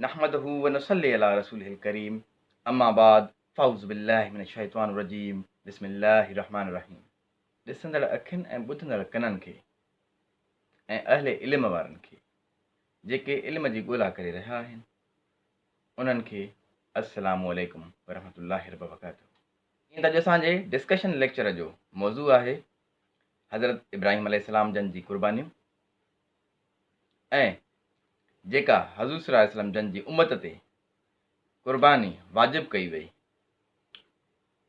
نحمده ونصلي علي رسوله الڪريم اما بعد فاعوذ بالله من الشيطان الرجيم بسم الله الرحمن الرحيم ڏسندڙ اکين ۽ ٻڌندڙ ڪنن کي ۽ اهل علم وارن کي جيڪي علم جي ڳولا ڪري رهيا آهن انهن کي السلام عليڪم ورحمة الله وبرڪاته. جيئن ته اڄ اسان جي ڊسڪشن ليڪچر جو موضوع آهي حضرت ابراهيم عليه السلام جن جي قربانيون ۽ جيڪا حضور صلي الله عليه وسلم جن جي امت تي قرباني واجب ڪئي وئي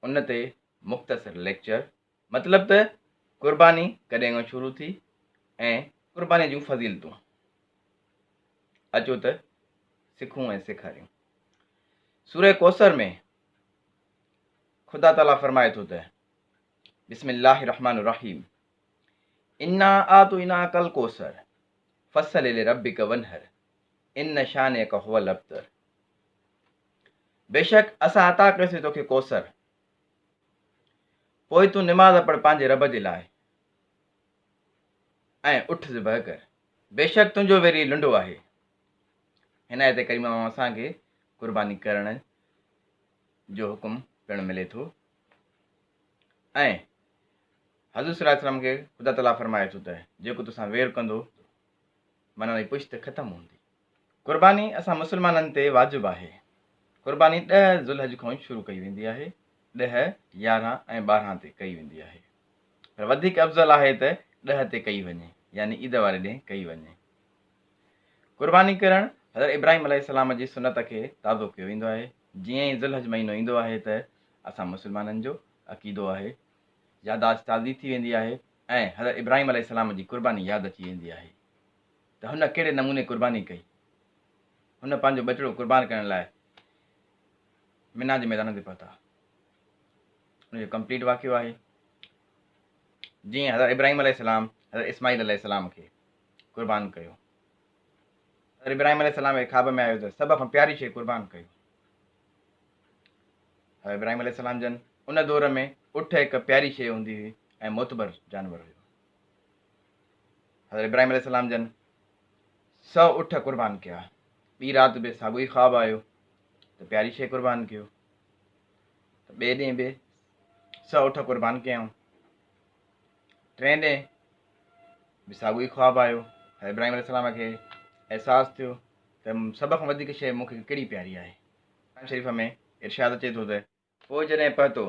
ان تي مختصر ليڪچر. مطلب ته قرباني ڪڏهن کان شروع ٿي ۽ قرباني جون فضيلتون. اچو ته سکون ۽ سيکاريون. سوره ڪوثر ۾ خدا تعالي فرمائي ٿو ته بسم الله الرحمن الرحيم انا اعطيناک الڪوثر فصل لربک وانحر ان شانئک هو الابتر بيشڪ اسان عطا ڪيوسين توکي ڪوثر پوء تون نماز پڙهه پنهنجي رب جي لاء ۽ اٺ ذبح ڪر بيشڪ تنهنجو ويري لنڊو آهي. هن آيت ڪريمه مان اسان کي قرباني ڪرڻ جو حڪم پڻ ملي ٿو ۽ حضور صلي الله عليه وسلم کي خدا تعاليٰ فرمائي ٿو ته جيڪو توسان وير ڪندو معنيٰ ان جي پشت ختم هوندي. قرباني اسان مسلمانن تي واجب آهي. قرباني ڏهه ذوالحج کان شروع ڪئي ويندي آهي، ڏهه، 11 ۽ 12 تي ڪئي ويندي آهي. پر وڌيڪ افضل آهي ته ڏهه تي ڪئي وڃي يعني عيد واري ڏينهن ڪئي وڃي. قرباني ڪرڻ حضرت ابراهيم عليه السلام جي سنت کي تازو ڪيو ويندو آهي. جيئن ئي ذوالحج مهينو ايندو آهي ته اسان مسلمانن جو عقيدو آهي ياداشت تازي ٿي ويندي آهي ۽ حضرت ابراهيم عليه السلام جي قرباني ياد اچي ويندي آهي ته هن ڪهڙي نموني قرباني ڪئي. هن پنهنجو ٻچڙو قربان ڪرڻ لاء منيٰ جي ميدان تي پهتا. ان جو ڪمپليٽ واقعو آهي جيئن حضرت ابراهيم عليه السلام حضرت اسماعيل عليه السلام کي قربان ڪيو. حضرت ابراهيم عليه السلام کي خواب ۾ آيو ته سڀ کان پياري شيء قربان ڪيو. حضرت ابراهيم عليه السلام جن ان دور ۾ اٺ هڪ پياري شيء هوندي هئي ۽ معتبر جانور هيو. حضرت ابراهيم عليه السلام جن 100 اٺ قربان ڪيا. ٻي رات به ساڳيو ئي خواب آيو ته پياري شيء قربان ڪيو. ته ٻئي ڏينهن به 100 اٺ قربان ڪيائون. ٽئين ڏينهن به ساڳيو ئي خواب آيو. حضرت ابراهيم عليه السلام کي احساس ٿيو ته سڀ کان وڌيڪ شيء مون کي ڪهڙي پياري آهي. قرآن شريف ۾ ارشاد اچي ٿو ته. پوء جڏهن پهتو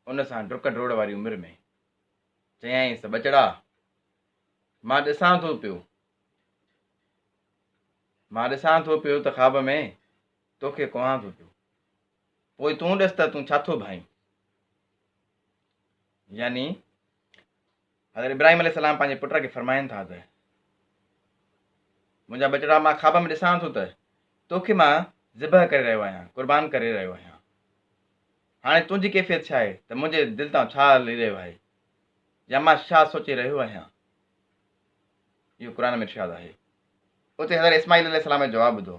ان سان ڊڪ ڊوڙ واري عمر ۾، چيائينس ته ٻچڙا! مان ڏسان ٿو پيو، مان ڏسان ٿو پيو ته خواب ۾ توکي ڪهان ٿو پيو، پوء تون ڏس ته تون ڇا ٿو ڀائين؟ يعني حضرت ابراهيم عليه السلام پنهنجي پٽ کي فرمائن ٿا ته منهنجا ٻچڙا مان خواب ۾ ڏسان ٿو ته توکي مان ذبح ڪري رهيو آهيان، قربان ڪري رهيو آهيان. هاڻي تنهنجي ڪيفيت ڇا آهي ته منهنجي دل تان ڇا هلي رهيو آهي يا مان ڇا سوچي رهيو آهيان؟ اهو قرآن ۾ ارشاد آهي. اتي حضرت اسماعيل عليه السلام جو جواب ٻڌو،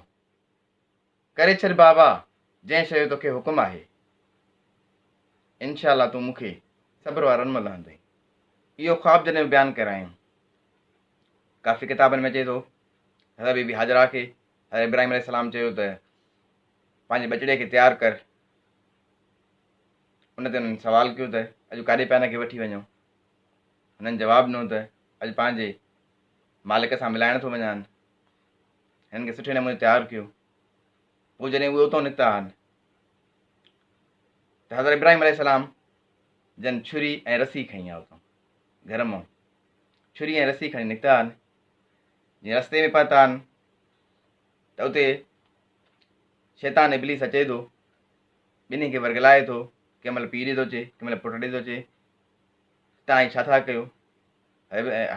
ڪري ڇڏ بابا جنهن شيء جو توکي حڪم آهي. انشاء الله تون مون کي صبر وارن مان لهندين. اهو خواب جڏهن به بيان ڪرايائين، ڪافي ڪتابن ۾ اچي ٿو، حضرت بيبي هاجره کي حضرت ابراهيم عليه السلام چيو ته پنهنجي ٻچڙي کي تيار ڪر. ان تي انهن سوال ڪيو ته اڄ ڪاڏي پيا هن کي وٺي وڃو؟ هنن جواب ڏنو ته اڄ پنهنجي مالڪ سان ملائڻ ٿو وڃان. هنن کي سٺي نموني تيار ڪيو. پوء جڏهن اهي اتان نڪتا آهن ته حضرت ابراهيم عليه السلام جن ڇري ۽ رسي کنئي آ اتان گهر مان ڇري ۽ رسي کڻي نڪتا آهن. جيئن رستي ۾ پهتا آهن ته اتي شيطان ابليس اچي ٿو، ٻنهي کي ورغلائي ٿو، ڪنهن مهل پيء ڏي ٿو اچي، ڪنهن مهل پٽ ڏي ٿو اچي، توهان هي ڇا ٿا ڪيو؟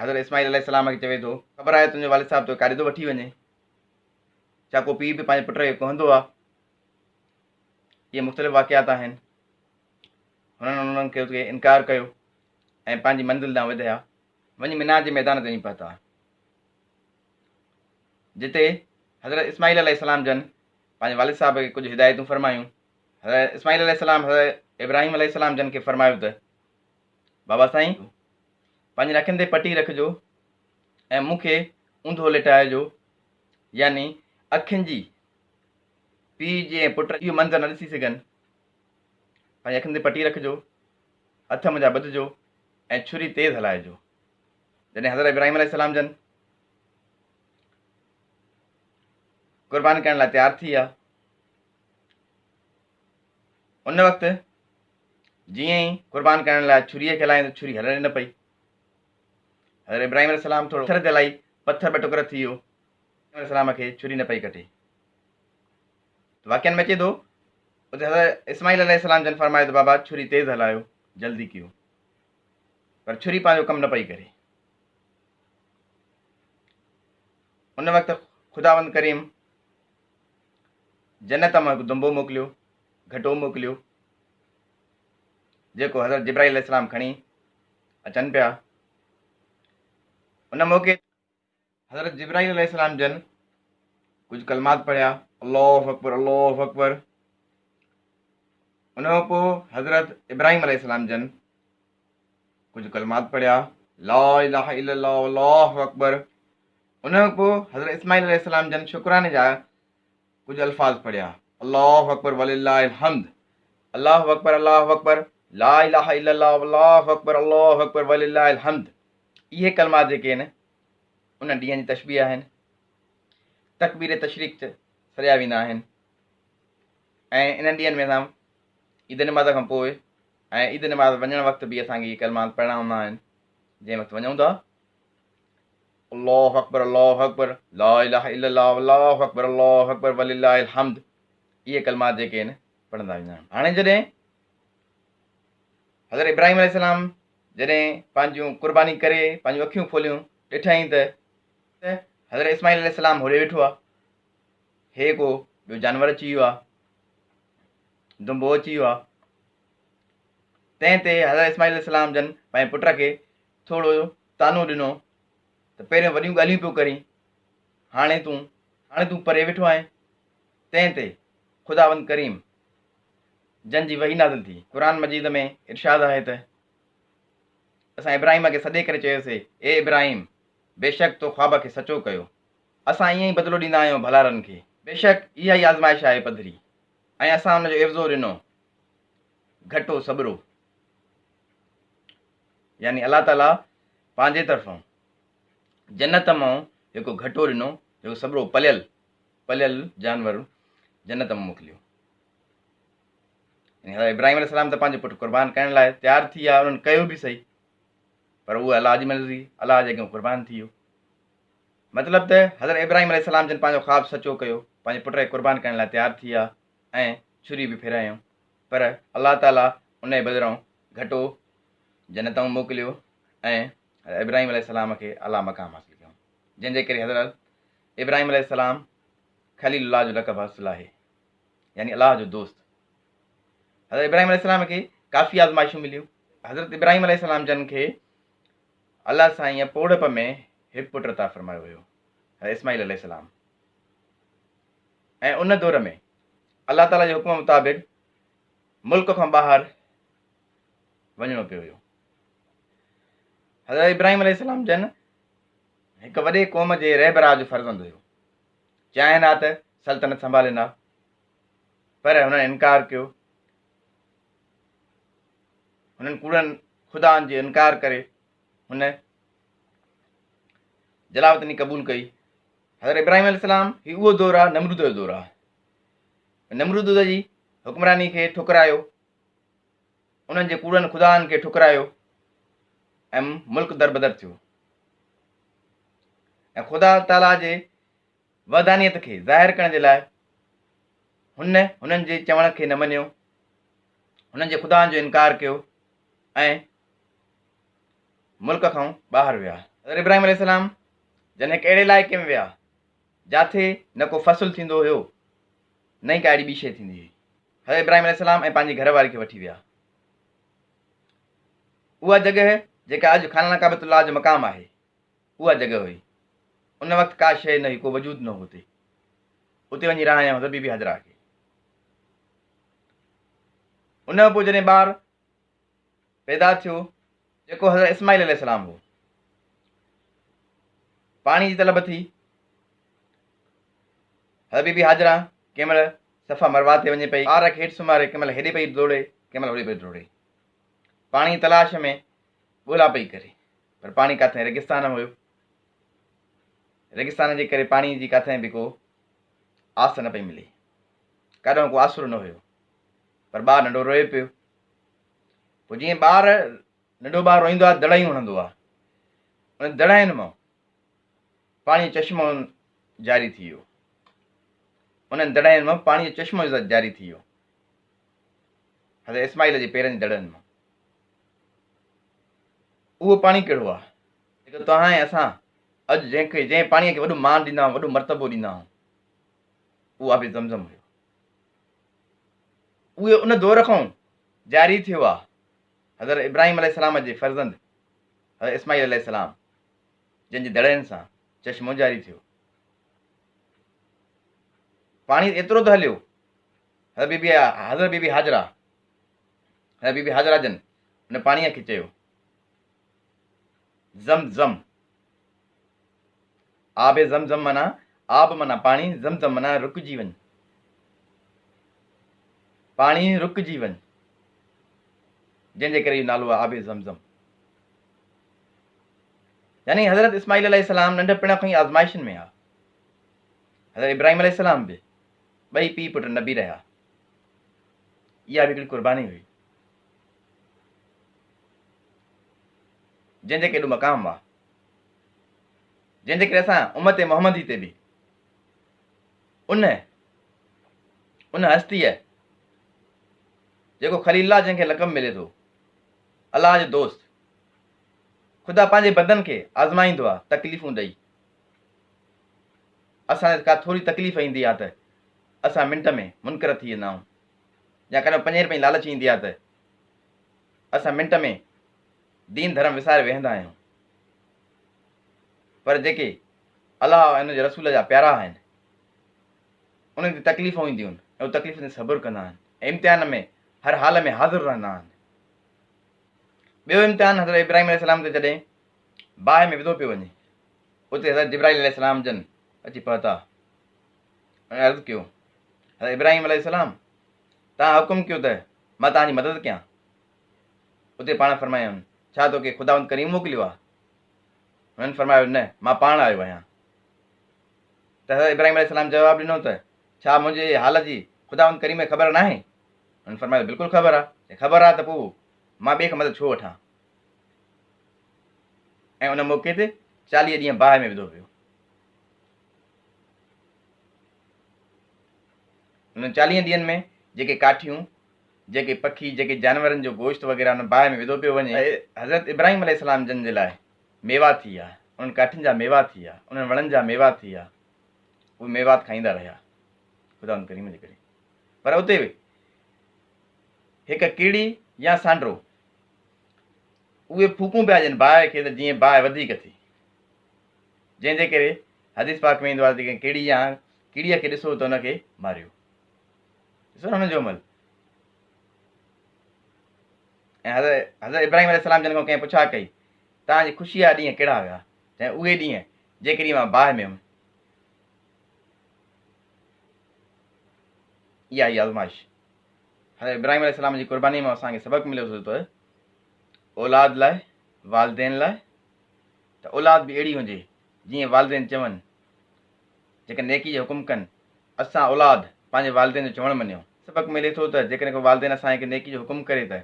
حضرت اسماعيل عليه السلام کي چوي ٿو، خبر آهي تنهنجو والد صاحب توکي ڪاڏي ٿو وٺي وڃي؟ ڇا ڪو پيء به پنهنجي پٽ کي ڪهندو آهي؟ اهي مختلف واقعات آهن. هنن انهن کي اتي انڪار ڪيو ۽ پنهنجي منزل ڏانهن وڌيا. وڃي منيٰ جي ميدان تي وڃي پهتا، جتي حضرت اسماعيل عليه السلام جن پنهنجي والد صاحب کي ڪجهه هدايتون فرمايون. حضرت اسماعيل عليه السلام حضرت ابراهيم عليه السلام جن کي فرمايو ته بابا سائين پنهنجين اکين تي پٽي رکجو ۽ مون کي اونڌو ليٽائجو، يعني اکين جي پيء جي ۽ پٽ اهو منظر نه ڏسي سگهن، پنهنجي اکين تي پٽي رکجو، هٿ منهنجا ٻڌجو ۽ ڇري تيز هلائجو. جڏهن حضرت ابراهيم عليه السلام جن قربان ڪرڻ لاء تيار ٿي ويا، ان وقت جيئن ئي قربان ڪرڻ لاء ڇريء کي هلايائين ته ڇري هلڻ ئي نه پئي. حضرت ابراهيم عليه السلام ٿورو پٿر تي هلائي، پٿر ٻه ٽڪر ٿي ويو. ابراهيم عليه السلام کي ڇري نه پئي ڪٽي. ته واقعن ۾ اچي ٿو اتي حضرت اسماعيل عليه السلام جن فرمايو ته بابا ڇري تيز هلايو، جلدي ڪيو. پر ڇري پنهنجو ڪم نه پئي ڪري. ان وقت خداوند ڪريم جنت مان هڪ دنبو موڪليو، گهٽو موڪليو، جيڪو حضرت جبرائيل عليه السلام کڻي اچن پيا. ان موقعي حضرت جبرائيل عليه السلام جن ڪجهه ڪلمات پڙهيا، الله اڪبر الله اڪبر. ان کان پوء حضرت ابراهيم عليه السلام جن ڪجهه ڪلمات پڙهيا، لا اله الا الله الله اڪبر. ان کان پوء حضرت اسماعيل عليه السلام جن شڪرانے جا ڪجهه الفاظ پڙهيا، الله اڪبر ولله الحمد، الله اڪبر الله اڪبر، لا اله الا الله الله اڪبر الله اڪبر ولله الحمد. اهي ڪلمات جيڪي آهن انهن ڏينهن جي تشبيهه آهن. تڪبير تشريق سڏيا ويندا آهن ۽ انهن ڏينهن ۾ اسان عيد نماز کان پوء ۽ عيد نماز وڃڻ وقت به اسان کي اهي ڪلمات پڙهڻا هوندا آهن. جنهن وقت وڃون ٿا الله اڪبر الله اڪبر لا اله الا الله الله اڪبر الله اڪبر ولله الحمد، اهي ڪلمات جيڪي آهن پڙهندا ويندا آهن. هاڻي جڏهن حضرت ابراهيم عليه السلام جڏهن پنهنجون قرباني ڪري پنهنجون اکيون کوليون ڏٺائين ته حضرت اسماعيل عليه السلام هوڏي ويٺو آهي، هي ڪو ٻيو جانور اچي ويو آهي، دنبو اچي ويو آهي. تنهن تي حضرت اسماعيل عليه السلام جن پنهنجي پٽ کي ٿورو طعنو ڏنو ته پهريون وڏيون ڳالهيون پيو ڪرين، هاڻي تون هاڻي تون پري ويٺو آهين. تنهن تي خداوند ڪريم جن جي وحي نازل ٿي. قرآن مجيد ۾ ارشاد آهي ته اسان ابراهيم کي سڏي ڪري چيوسي، اي ابراهيم! بيشڪ تو خواب کي سچو ڪيو. اسان ائين ئي بدلو ڏيندا آهيون ڀلارن کي. بيشڪ اها ئي آزمائش آهي پڌري. ۽ اسان ان جو عيوضو ڏنو گهٽو سٻرو. يعني الله تعاليٰ پنهنجي طرفان جنت مان هڪ گهٽو ڏنو جيڪو سٻرو پليل پليل جانور جنت مان موڪليو. يعني حضرت ابراهيم عليه السلام ته پنهنجو پٽ قربان ڪرڻ لاء تيار ٿي ويا، انهن ڪيو به صحيح، پر اهو الله جي مرضي، الله جي اڳيان قربان ٿي ويو. مطلب ته حضرت ابراهيم عليه السلام جن پنهنجو خواب سچو ڪيو، پنهنجي پٽ کي قربان ڪرڻ لاء تيار ٿي ويا ۽ ڇري به ڦيرايائون، پر الله تعاليٰ ان جي بدران گهٽو جنت مان موڪليو ۽ حضرت ابراهيم عليه السلام کي اعليٰ مقام حاصل ڪيائون، جنهن جي ڪري حضرت ابراهيم عليه السلام خليل الله جو لقب حاصل آهي، يعني الله جو دوست. حضرت ابراهيم عليه السلام کي ڪافي آزمائشون مليون. حضرت ابراهيم عليه السلام جن کي الله سائينء پوڙهپ ۾ هڪ پٽ عطا فرمايو هيو، حضرت اسماعيل عليه السلام، ۽ ان دور ۾ الله تعاليٰ جي حڪم مطابق ملڪ کان ٻاهر وڃڻو پيو هيو. حضرت ابراهيم عليه السلام جن هڪ وڏي قوم جي رهبراء جو فرزند هيو. چاهين ها ته سلطنت سنڀالين ها، پر هنن انڪار ڪيو. هنن ڪوڙن خدائن جي انڪار ڪري هن جلاوطني قبول ڪئي. حضرت ابراهيم عليه السلام هي اهو دور آهي نمرود جو دور آهي. نمرود جي حڪمراني کي ٺڪرايو، انهن جي ڪوڙن خدائن کي ٺڪرايو ۽ ملڪ دربدر ٿيو ۽ خدا تعاليٰ جي وحدانيت کي ظاهر ڪرڻ جي لاء هن هنن جي چوڻ کي نه مڃيو، هنن جي خدائن جو انڪار ڪيو ۽ ملڪ کان ٻاهر ويا. حضرت ابراهيم عليه السلام جن هڪ اهڙي علائقي ۾ ويا جاٿي نه ڪو فصل ٿيندو هيو نه ئي ڪا اهڙي ٻي شيء ٿيندي هئي. حضرت ابراهيم عليه السلام ۽ پنهنجي گهر واري کي وٺي ويا. اها جڳهه جيڪا اڄ خانه ڪعبة الله جو مقام آهي، اها جڳهه هئي. ان وقت ڪا شيء نه هئي، ڪو وجود نه هو اتي. اتي وڃي رهايائون حضرت بي بي هاجره کي. ان کان پوء جڏهن ٻار پيدا ٿيو، جيڪو حضرت اسماعيل عليه السلام هو، پاڻي جي طلب ٿي. حضرت بي بي هاجره ڪنهن مهل صفا مروه تي وڃي پئي. ٻار کي هيٺ سمهاري ڪنهن مهل هيڏي پئي ڊوڙي، ڪنهن مهل هوڏي پئي ڊوڙي. پاڻي جي تلاش ۾ ڳولا پئي ڪري، پر پاڻي ڪاٿي ريگستان ۾ هيو. ريگستان جي ڪري پاڻي جي ڪاٿي به ڪو آس نه پئي ملي. ڪاڏانهن ڪو آسرو نه هيو. پر ٻار ننڍو روئي پيو. پوء جيئن ٻار ننڍو ٻار روئيندو آهي دڙايون هڻندو آهي. ان دڙاين مان پاڻي جو چشمو جاري ٿي ويو. انهن دڙاين مان پاڻي جو چشمو جاري ٿي ويو. حضرت اسماعيل جي پيرن جي دڙن مان. اهو پاڻي ڪهڙو آهي؟ جيڪو توهان ۽ اسان اڄ جنهن کي جنهن پاڻيء کي وڏو مان ڏيندا آهيون، وڏو مرتبو ڏيندا آهيون، اهو آب زمزم هيو. اهو ان دور کان جاري ٿيو آهي. حضرت ابراهيم عليه السلام جي فرزند حضرت اسماعيل عليه السلام جن جي دڙين سان چشمو جاري ٿيو. پاڻي ايترو ته هليو حضرت بي بي حضرت بي بي هاجره حضرت بي بي هاجره جن ان پاڻيء کي چيو زم زم آب زم زم معنيٰ آب معنيٰ پاڻي زم زم معنيٰ رڪجي وڃ پاڻي رڪجي وڃ جنهن جي ڪري اهو نالو آهي آب زم زم يعني حضرت اسماعيل عليه السلام ننڍپڻ کان ئي آزمائشن ۾ آ حضرت ابراهيم عليه السلام به ٻئي پيء پٽ نبي رهيا اها به هڪڙي قرباني هئي جنهن جي ڪيڏو مقام آ جنهن جي ڪري اسان امت محمدي تي به ان ان هستيء جيڪو خليل الله جنهن کي لقب ملي ٿو الله جو دوست خدا پنهنجي بندن کي آزمائيندو آ تڪليفون ڏئي اسان تي ڪا ٿوري تڪليف ايندي آ ته اسان منٽ ۾ منڪر ٿي ويندا آهيون يا ڪڏهن پنجين رپين جي لالچ ايندي آ ته اسان منٽ ۾ دين ڌرم وساري ويهندا آهيون پر جيڪي الله ۽ ان جي رسول جا پيارا آهن انهن تي تڪليفون اينديون آهن ۽ اهي تڪليفن تي صبر ڪندا آهن ۽ امتحان ۾ هر حال ۾ حاضر رهندا آهن. ٻيو امتحان حضرت ابراهيم عليه السلام تي جڏهن باهه ۾ وڌو پيو وڃي اتي حضرت جبرائيل عليه السلام جن اچي پهتا ۽ عرض ڪيو حضرت ابراهيم عليه السلام توهان حڪم ڪيو ته مان توهان جي مدد ڪيان اتي پاڻ فرمايائون ڇا توکي خداوند ڪريم موڪليو آهي هنن فرمايو نه مان پاڻ آيو آهيان ته حضرت ابراهيم عليه السلام جواب ڏنو ته ڇا منهنجي حال جي خداوند ڪريم کي خبر ناهي هنن فرمايو بلڪل خبر آهي خبر آهي ته پوء مان ٻئي کان مدد ڇو وٺان ۽ ان موقعي تي 40 ڏينهن باهه ۾ وڌو ويو. انهن 40 ڏينهن ۾ جيڪي ڪاٺيون، جيڪي پکي، جيڪي جانورن جو گوشت وغيره ان باهه ۾ وڌو پيو وڃي، اهي حضرت ابراهيم عليه السلام جن جي لاء ميوا ٿي ويا، انهن ڪاٺين جا ميوا ٿي ويا، انهن وڻن جا ميوا ٿي ويا، اهي ميوات کائيندا رهيا خداوند ڪريم جي ڪري. پر اتي به هڪ ڪيڙي يا سانڊرو اهي ڦوڪون پيا ڏين باهه کي ته جيئن باهه وڌيڪ ٿئي. جنهن جي ڪري حديث پاڪ ۾ ايندو آهي ته جيڪڏهن ڪيڙي يا ڪيڙيء کي ڏسو ته ان کي ماريو. ڏسو نه هن جو عمل. ۽ حضرت حضرت ابراهيم عليه السلام جن کان ڪنهن پڇا ڪئي، توهان جي خوشيء جا ڏينهن ڪهڙا هيا؟ چيائين اهي ڏينهن جيڪي ڏينهن مان باهه ۾ هيم. اها هئي آزمائش. حضرت ابراهيم عليه السلام جي قربانيء مان اسان کي سبق مليو ٿو ته اولاد لاء والدين لاء ته اولاد به اهڙي هجي جيئن والدين چون، جيڪڏهن نيڪي جو حڪم ڪن، اسان اولاد پنهنجي والدين جو چوڻ مڃيون. سبق ملي ٿو ته جيڪڏهن ڪو والدين اسان کي نيڪي جو حڪم ڪري ته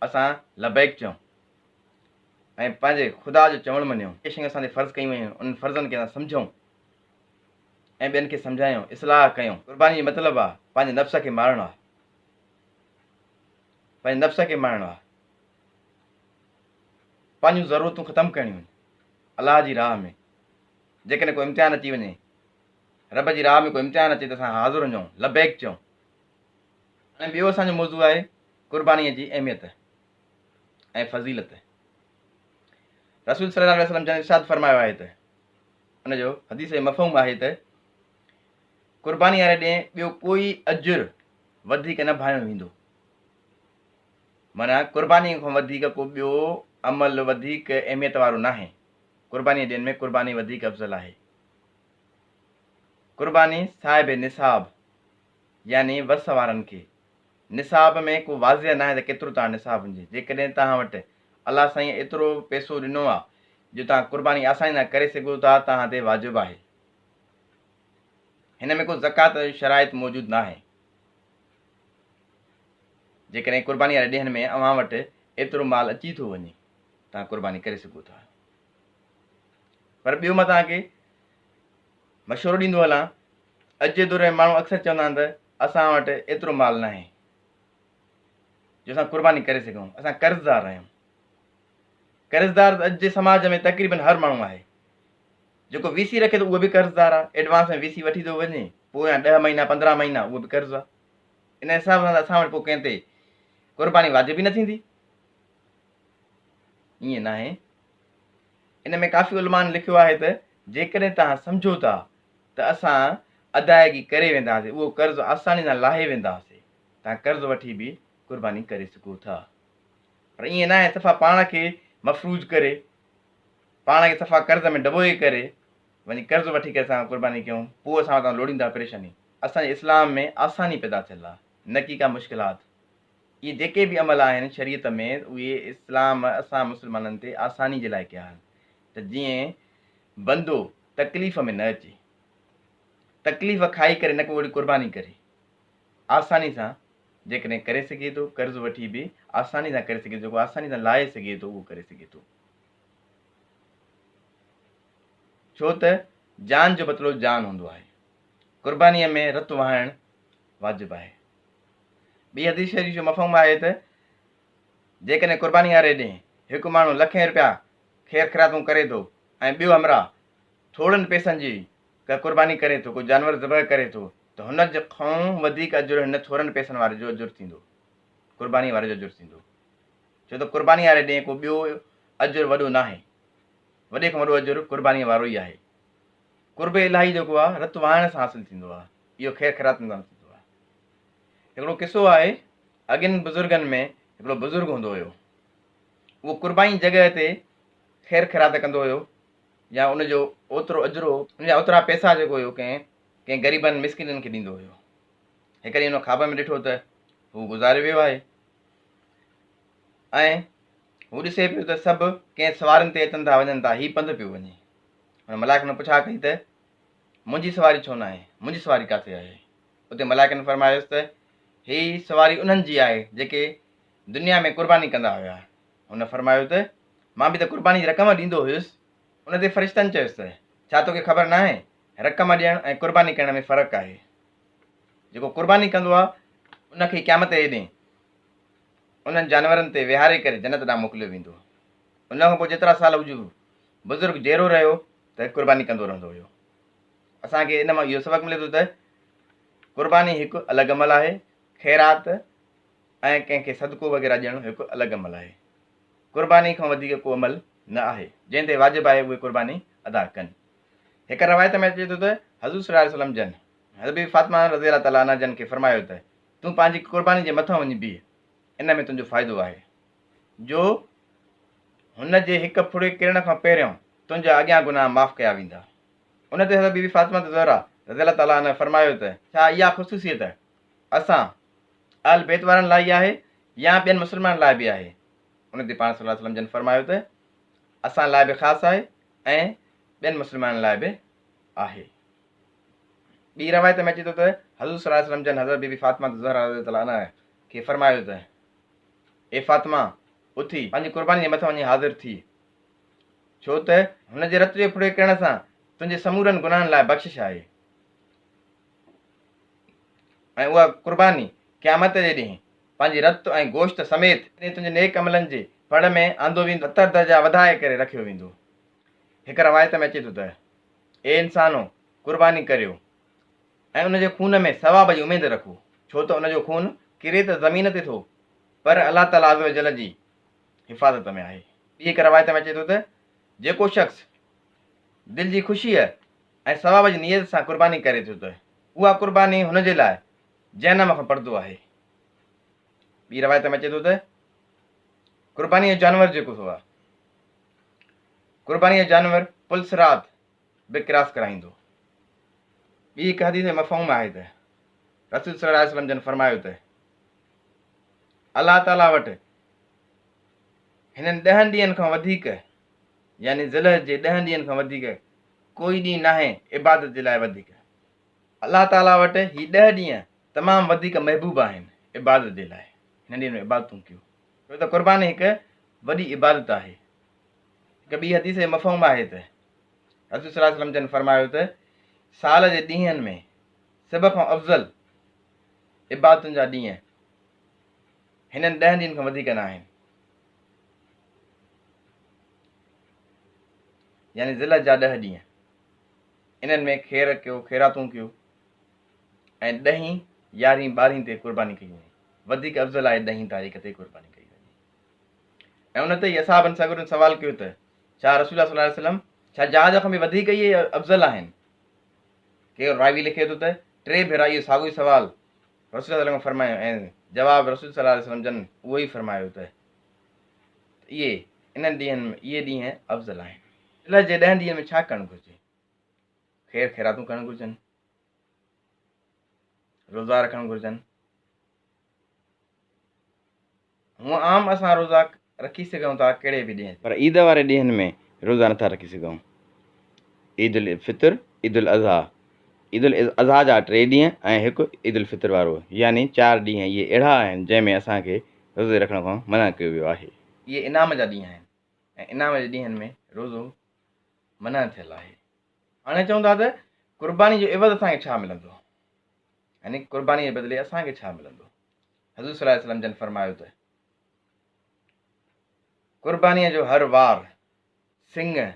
اسان لبيڪ چئون ۽ پنهنجي خدا جو چوڻ مڃيون. جيڪي شيون اسان تي فرض ڪيون ويون آهن انهن فرضن کي اسان سمجهون ۽ ٻين کي سمجهايون، اصلاح ڪيون. قرباني جو مطلب آهي پنهنجي نفس کي مارڻو آهي. پنهنجي نفس کي مارڻو آهي. پنهنجون ضرورتون ختم ڪرڻيون آهن الله جي راهه ۾. جيڪڏهن ڪو امتحان اچي وڃي، رب جي راهه ۾ ڪو امتحان اچي ته اسان حاضر هجون، لبيڪ چئون. هاڻي ٻيو اسان جو موضوع آهي قربانيء جي اهميت ۽ فضيلت. رسول صلي الله عليه وسلم جن ارشاد فرمايو آهي ته ان جو حديث جو مفهوم آهي ته قرباني واري ڏينهن ٻيو ڪوئي اجر وڌيڪ نه ڀانيو ويندو. معنيٰ قربانيء کان وڌيڪ ڪو ٻيو عمل وڌيڪ اهميت وارو ناهي. قربانيء ڏينهن ۾ قرباني وڌيڪ افضل آهي. قرباني صاحب نصاب يعني وس وارن کي. نصاب ۾ ڪو واضح ناهي ته ڪيترو توهان نصاب هجي. جيڪڏهن توهان وٽ الله سائين ايترو پئسو ڏنو آ جو توهان قرباني آساني سان ڪري سگهو ٿا توهان تي واجب آهي. هن ۾ ڪو زڪوات جو شرائط موجود ناهي. جيڪڏهن قرباني واري ڏينهن ۾ اوهان وٽ ايترو مال اچي ٿو وڃي توهان قرباني ڪري سگهو ٿا. پر ٻيو مان توهان کي مشورو ڏيندو هلان اڄ جي دور ۾ ماڻهو اڪثر چوندا آهن ته اسان وٽ ايترو مال ناهي جو اسان قرباني ڪري سگهون، اسان قرضدار آهيون. قرضدار اڄ جي سماج ۾ تقريبن هر ماڻهو آهي. جيڪو وي سي رکي ٿو اهو به قرضدار آهي، ايڊوانس ۾ وي سي وٺي ٿو وڃي پويان ڏهه مهينا پندرهن مهينا اهو به قرض آهي. ان حساب سان ته اسان وٽ پوء ڪنهن تي قرباني واجب ئي نه ٿيندي. ائين ناهي. ان ۾ ڪافي علمائن لکيو آهي ته جيڪڏهن توهان سمجهو ٿا ته اسان ادائگي ڪري وينداسين، اهو قرض آساني سان لاهي وينداسين، توهان قرض وٺي به قرباني ڪري سگهو ٿا. پر ائين ناهي صفا پاڻ کي مفروض ڪري، پاڻ کي صفا قرض ۾ ڊبوئي ڪري وڃي قرض وٺي ڪري اسان قرباني ڪيون، پوء اسان وٽان لوڙيندا پريشاني. اسان جي اسلام ۾ آساني پيدا ٿيل آهي، نه ڪي ڪا مشڪلات. اهي جيڪي به عمل آهن شريعت ۾ اهي اسلام اسان مسلمانن تي آساني جي لاء ڪيا آهن ته جيئن بندو تڪليف ۾ نه اچي، تڪليف کائي ڪري نه ڪو اهڙي قرباني ڪري، آساني سان جيڪڏهن ڪري سگهي ٿو قرض وٺي به آساني سان ڪري سگهي ٿو، جيڪو آساني سان لاهي سگهي ٿو اهو ڪري سگهي ٿو، ڇو ته جان جو بدلو جان هوندو آهي، قربانيء ۾ رت وهائڻ واجب آهي. ٻي حديث شريف جو مفهوم آهي ته جيڪڏهن قرباني واري ڏينهن هڪ ماڻهو لکين رپيا خير خيراتون ڪري ٿو ۽ ٻيو همراهه ٿورن پئسن جي ڪا قرباني ڪري ٿو، ڪو جانور ذبح ڪري ٿو ته هن کان وڌيڪ اجر هن ٿورن پئسن واري جو اجر ٿيندو، قرباني واري جو اجر ٿيندو. ڇو ته قرباني واري ڏينهن ڪو ٻيو اجر وڏو ناهي، وڏي کان وڏو اجر قربانيء وارو ئي آهي. قرب الاهي جيڪو آهي رت وهائڻ سان حاصل ٿيندو آهي، اهو خير خيراتن سان نه ٿيندو آهي. هڪڙو قصو آهي، اڳين بزرگن ۾ هڪڙو بزرگ هوندو هيو. اهو قرباني جڳهه تي خير خيرات ڪندو هيو يا ان جو اوترو اجرو ان جا اوترا پئسا جيڪو هيو ڪنهن ڪنهن غريبن مسڪينن کي ڏيندو هيو. هڪ ڏينهن هن خواب ۾ ڏٺو ته هو گذاري ويو آهي ۽ هو ڏسي پيو ته سڀ ڪنهن سوارين تي اچن ٿا وڃن ٿا، هي پنڌ پيو وڃي. هن ملائڪن پڇا ڪئي ته منهنجي سواري ڇو ناهي؟ منهنجي سواري ڪاٿي آهي؟ اتي ملائڪن فرمايس ته هي سواري انهن جي آهي جيڪي دنيا ۾ قرباني ڪندا هيا. هن فرمايو ته مان به ته قرباني جي رقم ڏيندو هيس. ان تي فرشتن چيس ته ڇا توکي خبر ناهي رقم ڏيڻ ۽ قرباني ڪرڻ ۾ فرق آهي. جيڪو قرباني ڪندو آهي ان کي قيامت جي ڏينهن انهن جانورن تي ويهاري ڪري جنت ڏانهن موڪليو ويندو. ان کان پوء جيترا سال هو بزرگ جيئرو رهيو ته قرباني ڪندو رهندو هيو. اسان کي ان مان اهو سبق ملي ٿو ته قرباني هڪ الڳ عمل آهي، خيرات ۽ ڪنهن کي صدقو وغيره ڏيڻ هڪ الڳ عمل آهي. قرباني کان وڌيڪ ڪو عمل نه آهي، جنهن تي واجب آهي اهي قرباني ادا ڪن. هڪ روايت ۾ اچي ٿو ته حضور صلي الله عليه وسلم جن حضرت بيبي فاطمه رضي الله تعالٰي عنها جن کي فرمايو ته تون پنهنجي قرباني جي مٿان وڃي بيهه، ان ۾ تنهنجو فائدو آهي، جو هن جي هڪ ڦڙي ڪرڻ کان پهريون تنهنجا اڳيان گناهه معاف ڪيا ويندا. ان تي حضرت بيبي فاطمه الزهرا رضي الله تعالٰي عنها فرمايو ته ڇا اها خصوصيت اسان اهل بيت وارن لاء ئي آهي يا ٻين مسلمانن لاء به آهي؟ ان تي پاڻ صلي الله عليه وسلم جن فرمايو ته اسان لاء به خاص آهي ۽ ٻين مسلمانن لاء به آهي. ٻي روايت ۾ اچي ٿو ته حضور صلي الله عليه وسلم جن حضرت بيبي فاطمه الزهرا رضي الله عنها کي فرمايو ته اي فاطمه اٿي پنهنجي قرباني جي مٿان وڃي حاضر ٿي ڇو ته هن جي رت جي ڦڙي ڪرڻ سان تنهنجي سمورن گناهن لاء بخشش آهي ۽ اها قرباني قيامت جي ڏينهن پنهنجي رت ۽ گوشت سميت تنهنجي نيڪ عملن جي پڙ ۾ آندو ويندو 70 درجا وڌائي ڪري رکيو ويندو. هڪ روايت ۾ اچي ٿو ته اي انسانو! قرباني ڪريو ۽ ان جي خون ۾ ثواب جي اميد رکو، ڇو ته ان جو خون ڪري ته زمين تي ٿو پر الله تعاليٰ عزّوجلّ جي حفاظت ۾ آهي. ٻي هڪ روايت ۾ اچي ٿو ته جيڪو شخص دل جي خوشيء ۽ ثواب جي نيت سان قرباني ڪري ٿو ته اها قرباني هن جي لاء جهنم کان پردو آهي. ٻي روايت ۾ اچي ٿو ته قربانيء جو جانور جيڪو سو آهي قربانيء جو جانور پل صراط به ڪراس ڪرائيندو. ٻي هڪ حديث جو مفهوم آهي ته. رسول صلي الله عليه وسلم جن فرمايو ته الله تعاليٰ وٽ هنن ڏهن ڏينهن کان وڌيڪ يعني ذوالحج جي ڏهن ڏينهن کان وڌيڪ ڪوئي ڏينهن ناهي عبادت جي لاء وڌيڪ. الله تعاليٰ وٽ هي ڏهه ڏينهن تمام وڌيڪ محبوب آهن عبادت جي لاء. هنن ڏينهن ۾ عبادتون ڪيو. ڇو ته قرباني هڪ وڏي عبادت آهي. هڪ ٻي حديث جو مفهوم آهي ته رسول صلي الله عليه وسلم جن فرمايو ته سال جي ڏينهن ۾ سڀ کان افضل عبادتن جا ڏينهن هنن ڏهن ڏينهن کان وڌيڪ نه آهن. يعني ذوالحج جا ڏهه ڏينهن. انهن ۾ خير ڪيو، خيراتون ڪيو ۽ ڏهين، يارهين، ٻارهين تي قرباني ڪئي وڃي. وڌيڪ افضل آهي ڏهين تاريخ تي قرباني ڪئي وڃي. ۽ ان تي ئي اصحابن سڳورن سوال ڪيو ته ڇا رسول الله صلي الله عليه وسلم ڇا جهاد کان به وڌيڪ اهي افضل آهن؟ ڪير راوي لکي ٿو ته ٽي ڀيرا اهو ساڳيو ئي سوال رسول الله صلي الله عليه وسلم فرمايو ۽ جواب رسول صلي الله عليه وسلم جن اهو ئي فرمايو ته اهي انهن ڏينهن ۾ اهي ڏينهن افضل آهن. ذوالحج جي ڏهن ڏينهن ۾ ڇا ڪرڻ گهرجي؟ خير خيراتون ڪرڻ گهرجن، روزا رکڻ گهرجن. هونء عام اسان روزا رکي سگهون ٿا ڪهڙي به ڏينهن تي. پر عيد واري ڏينهن ۾ روزا نٿا رکي سگهون. عيد الفطر، عيد الاضحيٰ، عيد الاضحيٰ جا ٽي ڏينهن ۽ هڪ عيد الفطر وارو يعني چار ڏينهن اهي اهڙا آهن جنهن ۾ اسان کي روزي رکڻ کان منع ڪيو ويو آهي. اهي انعام جا ڏينهن آهن ۽ انعام جي ڏينهن ۾ روزو منع ٿيل آهي. هاڻي چون ٿا ته قرباني جو عوض اسان کي ڇا ملندو؟ يعني قرباني جي بدلي اسان کي ڇا ملندو؟ حضور صلي الله عليه وسلم جن فرمايو ته قربانيء جو هر وار، سڱ،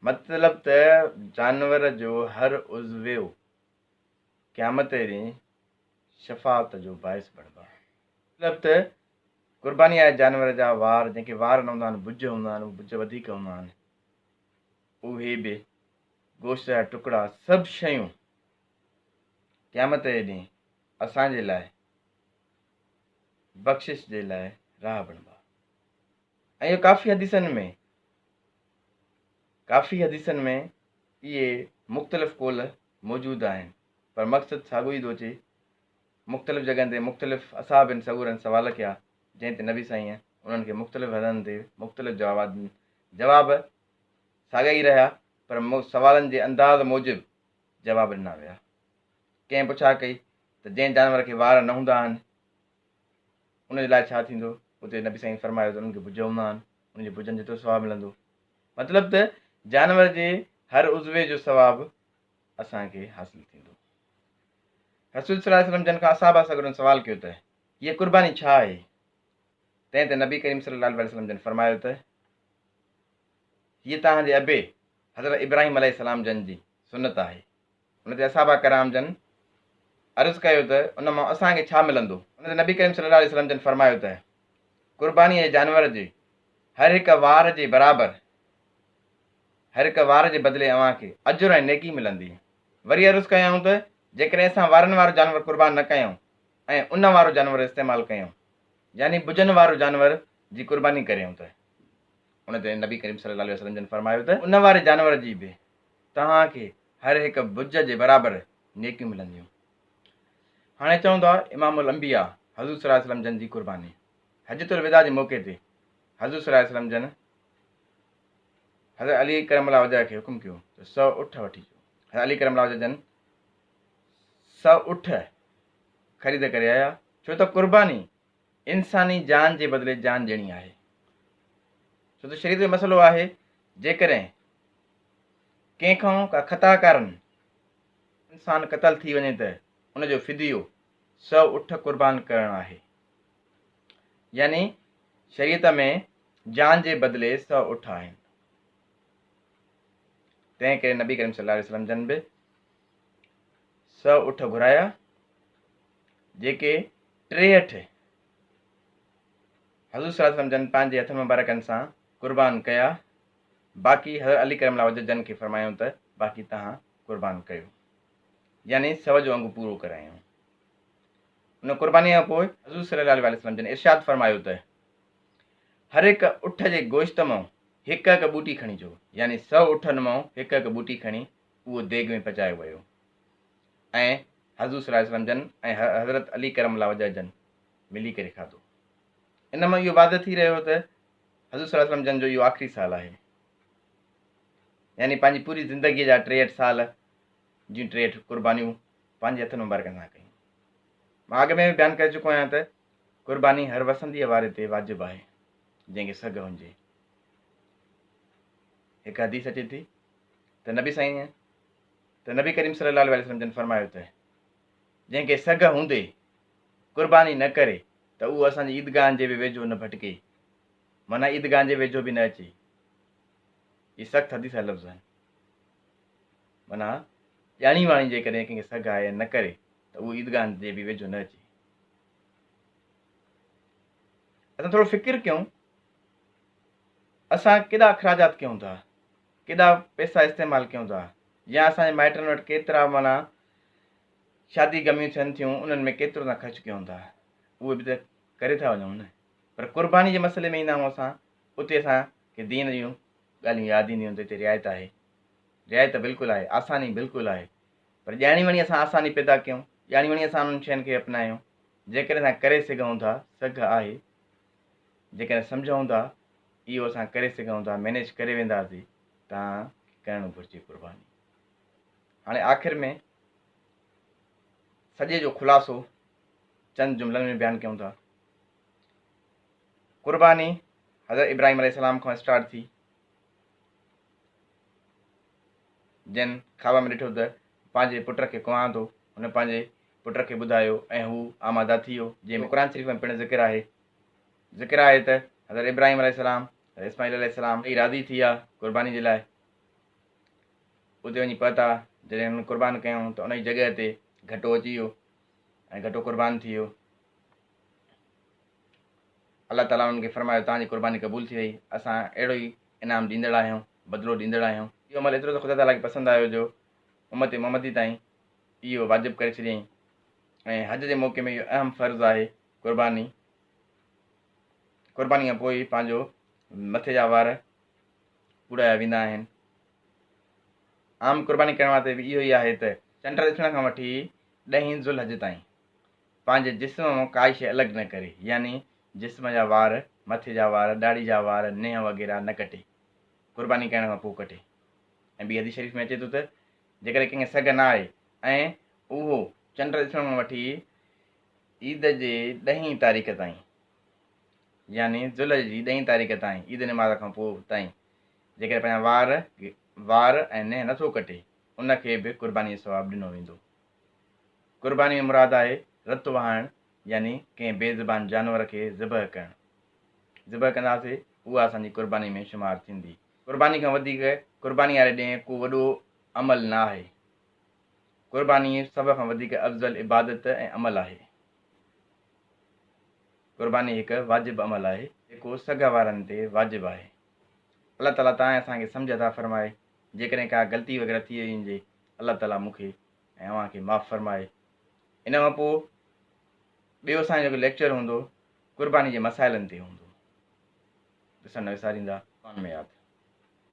مطلب ته جانور جو هر عضوو قيامت جي ڏينهن شفاعت جو باعث بڻبا. مطلب ته قربانيء جا جانور جا وار، جنهن کي وار نه هوندا آهن، بج هوندا آهن، اهي بج وڌيڪ هوندا آهن، اهي به گوشت جا ٽڪڙا سڀ شيون قيامت جي ڏينهن اسان جي لاء بخشش جي لاء راهه بڻبا. ۽ اهو ڪافي حديثن ۾ ڪافي حديثن ۾ اهي مختلف قول موجود آهن پر مقصد ساڳيو ئي ٿو اچي. مختلف جڳهن تي مختلف اصحابن سڳورن سوال ڪيا جنهن تي نبي سائينء انهن کي مختلف هنڌن تي مختلف جوابات جواب ساڳيا ئي رهيا پر سوالن جي انداز موجب جواب ڏنا ويا. ڪنهن پڇا ڪئي ته جنهن جانور کي وار نه هوندا آهن ان جي لاء ڇا ٿيندو؟ اتي نبي سائين فرمايو ته انهن کي بج هوندا آهن، انهن جي بجن جيترو ثواب ملندو. مطلب ته جانور جي هر عضوي جو ثواب اسان کي حاصل ٿيندو. رسول صلي الله عليه وسلم جن کان اصحابه سڳورن سوال ڪيو ته هيء قرباني ڇا آهي؟ تنهن تي نبي ڪريم صلي الله عليه وسلم جن فرمايو ته هيء توهان جي ابي حضرت ابراهيم عليه السلام جن جي سنت آهي. ان تي اصحابه ڪرام جن عرض ڪيو ته ان مان اسان کي ڇا ملندو؟ ان تي نبي ڪريم صلي الله عليه وسلم جن فرمايو ته قربانيء جي جانور جي هر هڪ وار جي برابر هر هڪ وار جي بدلي اوهان کي اجر ۽ نيڪي ملندي. وري عرض ڪيائون ته جيڪڏهن اسان وارن وارو جانور قربان نه ڪيون ۽ ان وارو جانور استعمال ڪيون يعني بجن وارو جانور جي قرباني ڪريون ته ان تي نبي ڪريم صلي الله عليه وسلم جن فرمايو ته ان واري جانور جي به توهان کي هر هڪ بج جي برابر نيڪيون ملنديون. هاڻي چئون ٿا امام الانبياء حضور صلي الله عليه وسلم جن جي قرباني. حجة الوداع جي موقعي تي حضور صلي الله عليه وسلم جن حضرت علي ڪرم الله وجهه کي حڪم ڪيو ته سؤ اٺ وٺي اچو. حضرت علي ڪرم الله وجهه جن سؤ اٺ خريد ڪري آيا ڇو ته قرباني انساني جان جي بدلي جان ڏيڻي آهي. ڇو ته شريعت جو مسئلو آهي جيڪڏهن ڪنهن کان ڪا خطا ڪارڻ انسان قتل ٿي وڃي ته ان جو فديو سؤ اٺ قربان ڪرڻ آهي. يعني شريعت ۾ جان جي بدلي سؤ اٺ آهن. تنهن ڪري نبي ڪريم صلي الله عليه وسلم جن به سؤ اٺ گهرايا جيڪي ٽيهٺ حضور صلي الله عليه وسلم جن پنهنجي هٿن مبارڪن سان قربان ڪيا. باقي حضرت علي ڪرم الله وجهه جن کي فرمايائون ته باقي توهان قربان ڪيو يعني سو جو انگ پورو ڪرايائون. ان قربانيء کان پوء حضور صلي الله عليه وسلم جن ارشاد فرمايو ته هر هڪ اٺ جي گوشت مان هڪ هڪ ٻوٽي کڻي اچو يعني سو اٺن مان هڪ هڪ ٻوٽي کڻي اهو ديڳ ۾ پچايو ويو ۽ حضور صلي الله عليه وسلم جن ۽ حضرت علي ڪرم الله وجهه جن ملي ڪري کاڌو. ان مان اهو واضح ٿي رهيو ته حضور صلي الله عليه وسلم جن جو اهو آخري سال آهي. يعني پنهنجي پوري زندگيء جا 63 سال جون 63 قربانيون پنهنجي هٿن مبارڪن سان ڪيون. مان اڳ ۾ به بيان ڪري چڪو آهيان ته قرباني هر وسنديء واري تي واجب آهي جنهن کي سگهه هجي. هڪ حديث اچي ٿي ته نبي سائين ته نبي ڪريم صلي الله عليه وسلم جن فرمايو ته جنهن کي سگهه هوندي قرباني نه ڪري ته اهو اسان جي عيدگاهن جي به ويجهو نه ڀٽڪي معنيٰ عيدگاهن جي ويجهو به نه اچي. هي سخت حديث جا لفظ آهن. معنيٰ ڄاڻي واڻي جيڪڏهن ڪنهن کي سگهه آهي ۽ نه ڪري ته اهو عيدگاهن جي به ويجهو نه اچي. اسان ٿورو فڪر ڪيون اسان ڪيڏا اخراجات ڪيون ٿا، ڪيڏا پئسا استعمال ڪيون ٿا يا اسان جي مائٽن وٽ ڪيترا معنيٰ شادي غميون ٿين ٿيون انهن ۾ ڪيترو اسان خرچ ڪيون ٿا اهي به ته ڪري ٿا وڃون نه پر قرباني جي مسئلي ۾ ايندا آهيون اسان اتي اسان کي دين جون ڳالهيون ياد اينديون آهن ته هتي رعايت آهي رعايت بلڪل آهي آساني بلڪل آهي پر ڄاڻي وڻي اسان آساني پيدا ڪيون ڄاڻي وڻي اسان انهن شين کي اپنايون جيڪڏهن اسان ڪري سگهون ٿا سگهه آهي جيڪڏهن سمجهون ٿا اهو اسان ڪري سگهون ٿا مينيج ڪري وينداسي تان ڪرڻ گهرجي قرباني هاڻي آخر ۾ سڄي جو خلاصو چند جملن ۾ بيان ڪيون ٿا قرباني حضرت ابراهيم عليه السلام کان اسٽارٽ ٿي جن خواب ۾ ڏٺو ته پنهنجي پٽ کي ڪهان ٿو هن پنهنجي پٽ کي ٻڌايو ۽ هو آماده ٿي ويو جنهن ۾ قرآن شريف ۾ پڻ ذڪر آهي ذڪر آهي ته حضرت ابراهيم عليه السلام حضرت اسماعيل عليه السلام ٻئي راضي ٿي ويا قرباني جي لاء اتي وڃي پهتا جڏهن هنن قربان ڪيائون ته ان جي جڳهه تي گهٽو اچي ويو ۽ گهٽو قربان ٿي ويو الله تعاليٰ انهن کي فرمايو، توهان جي قرباني قبول ٿي وئي، اسان اهڙو ئي انعام ڏيندڙ آهيون، بدلو ڏيندڙ آهيون. اهو عمل ايترو ته خدا تعاليٰ کي پسند آيو جو امت محمدي تائين اهو واجب ڪري ڇڏيائين ۽ حج جي موقعي ۾ اهو اهم فرض آهي قرباني قرباني کان پوء ئي پنهنجو مٿي جا وار ڪوڙايا ويندا آهن. عام قرباني ڪرڻ واري تي به اهو ئي آهي ته چنڊ ڏسڻ کان وٺي ڏهين ذوالحج تائين پنهنجي جسم مان ڪائي شيء الڳ نه ڪري، يعني جسم جا وار، مٿي جا وار، ڏاڙهي جا وار، ننهن وغيره نه ڪٽي، قرباني ڪرڻ کان پوء ڪٽي. ۽ ٻي حديث شريف ۾ اچي ٿو ته جيڪڏهن ڪنهن کي سگهه نه آهي ۽ اهو چنڊ ڏسڻ کان وٺي عيد جي ڏهين تاريخ تائين يعني ذوالحج جي ڏهين تاريخ تائين عيد نماز کان پوء تائين جيڪڏهن پنهنجا وار وار ۽ ننهن نٿو ڪٽي ان کي به قرباني جو ثواب ڏنو ويندو. قرباني ۾ مراد آهي رت وهائڻ يعني ڪنهن بي زبان جانور کي ذبح ڪرڻ. ذبح ڪنداسي اها اسان جي قرباني ۾ شمار ٿيندي. قرباني کان وڌيڪ قرباني واري ڏينهن ڪو وڏو عمل نه آهي. قرباني سڀ کان وڌيڪ افضل عبادت ۽ عمل آهي. قرباني هڪ واجب عمل آهي جيڪو سگهه وارن تي واجب آهي. الله تعالي توهان ۽ اسان کي سمجهه عطا فرمائي. جيڪڏهن ڪا غلطي وغيره ٿي وئي هجي الله تعالي مون کي ۽ اوهان کي معاف فرمائي. ان کان پوء ٻيو اسان جو جيڪو ليڪچر هوندو قرباني جي مسائلن تي هوندو. ڏسڻ نه وساريندا. قرآن ۾ ياد.